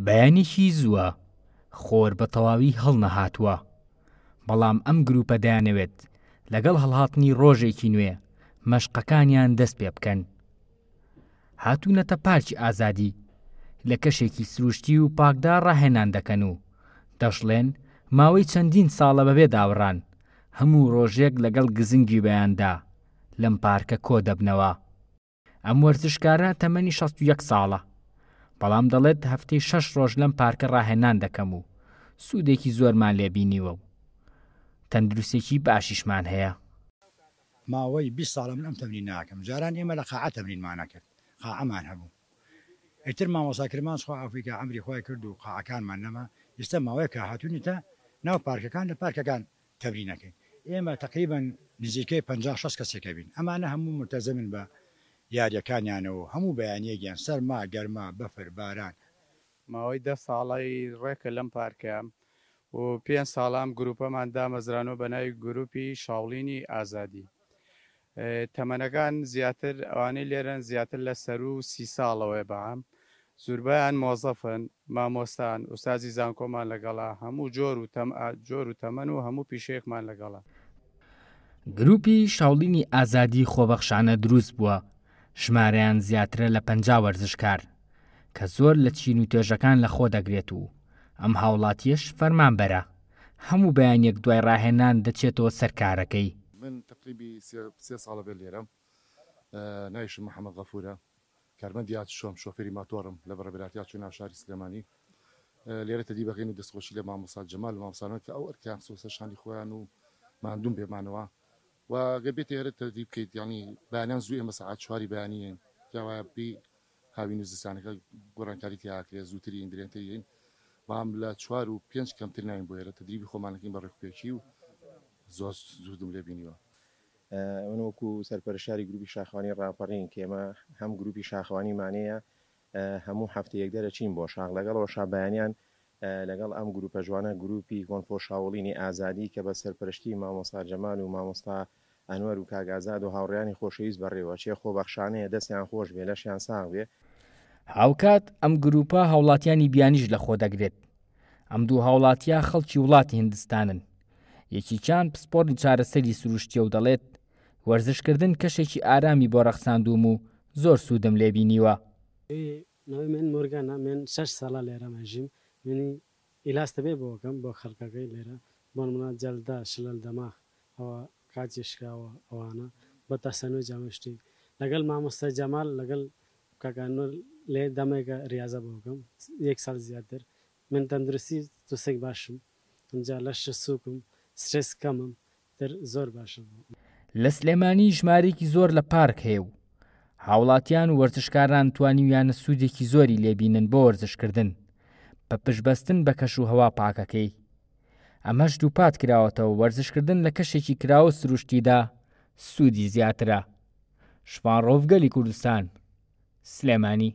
بەیانێکی زووە، خۆر بە تەواوی هەڵنەهاتووە، بەڵام ئەم گروپە دەیانەوێت لەگەڵ هەڵهاتنی ڕۆژێکی نوێ مەشقەکانیان دەست پێ بکەن. هاتوونەتە پارکی ئازادی، لە کەشێکی سروشتی و پاکدا ڕاهێنان دەکەن و دەشڵێن، ماوەی چەندین ساڵە بەبێ دابڕان هەموو ڕۆژێک لەگەڵ گزنگی بەیاندا لەم پارکە کۆدەبنەوە. ئەم وەرزشکارە تەمەنی 61 ساڵە، بەڵام دەڵێت هەفتەی شەش ڕۆژ لەم پارکە ڕاهێنان دەکەم و سوودێکی زۆرمان لێ بینیوە و تەندروستێکی باشیشمان هەیە. ماوەی 20 ساڵە من ئەم تەمرینە ئەکەم، جاران ئێمە لە قاعە تەمرینمان ئەکرد، قاعەمان هەبوو، ئیتر مامۆستا کرمانج خوا عەفوی کا عەمری خوای کرد و قاعەکانمان نەما، ئیستا ماوەیەکە هاتوونیتە ناو پارکەکان، لە پارکەکان تەمرین ئەکەین، ئێمە تەقریبەن نزیکەی 50 60 کەسێک ئەبین، ئەمانە هەموو مولتەزەمن بە یاریەکانیانەوە و هەموو بەیانیەک یان سەرما، گەرما، بەفر، باران. ماوەی 10 ساڵەی ڕێکە لەم پارکەیام و پێنج ساڵە ئەم گروپەمان دامەزرانوە بە ناوی گروپی شاوڵینی ئازادی. تەمەنەکان زیاتر ئەوانەی لێرەن زیاتر لە سەروو 30 ساڵەوەیە بە عام زوربەیان مۆزەفن، مامۆستان، ئوستازی زانکۆمان لەگەڵە، هەموو جۆر و جۆر و تەمەن و هەموو پیشەیەکمان لەگەڵە. گروپی شاوڵینی ئازادی خۆبەخشانە دروست بووە، ژمارەیان زیاترە لە 50 وەرزشکار، کە زۆر لە چین و توێژەکان لەخۆ دەگرێت و ئەم هاوڵاتییەش فەرمانبەرە، هەموو بەیانییەک دوای ڕاهێنان دەچێتەوە سەر کارەکەی. من تەقریبی سێ ساڵە بێت لێرەم، ناویشم محەمەد غەفورە، کارمەندی هاتوچۆم، شۆفێری ماتۆڕم لە بەڕێوەبەرایەتی هاتوچۆی ناو شاری سلێمانی. لێرە تەدریبەکەین و دەستخۆشی لە مامۆستا جەمال و مامۆستانان کە ئەو ئەرکەیان خستووە سەر شانی خۆیان و ماندوون بێمانەوە و گەر بێتە ئێرە تەدریب بکەیت یانی بەیانیان زوو ئێمە سەعات چواری بەیانی یەین جا وایە بی هاوین و زستانەکە گۆڕانکاری تیا ئەکرێ زووتر یەین درێنتر یەین بەڵام لە چوار و پێنج کەمتر ناین بۆ ئێرە تەدریبی خۆمان ئەکەین بە ڕێکوپێکی و زۆر سوودم لێ بینیوە. من وەکو سەرپەرشتیاری گروپی شاخەوانی ڕاپەڕین کە ئێمە هەم گروپی شاخەوانیمانەیە هەموو هەفتەیەک دەرەچین بۆ شاخ لەگەڵ ئەوەشا بەیانیان لەگەڵ ئەم گروپە جوانە گروپی کۆنفۆ شاوڵینی ئازادی کە بە سەرپەرشتی مامۆستا جەمال و مامۆستا ئەنوەر و کاک ئازاد و هاوڕێیانی خۆشەویست بەڕێوەچێ خۆبەخشانەیە دەستیان خۆش بێ لەشیان ساغ بێ. هاوکات ئەم گروپە هاوڵاتیانی بیانیش لەخۆدەگرێت. ئەم دوو هاوڵاتییە خەڵکی وڵاتی هندستانن. یەکێکیان پسپۆڕی چارەسەری سروشتییە و دەڵێت، وەرزشکردن کەشێکی ئارامی بۆ ڕەخساندووم و زۆر سوودم لێ بینیوە. ناوی من مۆرگانە من شەش ساڵە لێرە مەژیم منی ئیلاج تەبێ بۆ ئەکەم بۆ خەڵکەکەی لێرە بۆنمونە جەلدە شلەل دەماغ ئەوە کاچی شکاوە ئەوانە بە تەسەنوج ئەمە شتی لەگەڵ مامۆستا جەمال لەگەڵ کاک ئەنوەر لێ دەمێکە ریازە بۆ ئەکەم یەک ساڵ زیاتر من تەندروستی توسێک باشم ئمجا لەش سوکم سترێس کەمم تر زۆر باشە بۆ. لە سلێمانی ژمارەیەکی زۆر لە پارک هەیە و هاوڵاتیان و وەرزشکاران توانیویانە سوودێکی زۆری لێبینن بۆ وەرزشکردن بە پشتبەستن بە کەش و هەوا پاکەکەی. ئەمەش دووپات کراوەتەوە وەرزشکردن لە کەشێکی کراوە و سروشتیدا سوودی زیاترە. شڤان ڕەوف گەلی کوردستان، سلێمانی.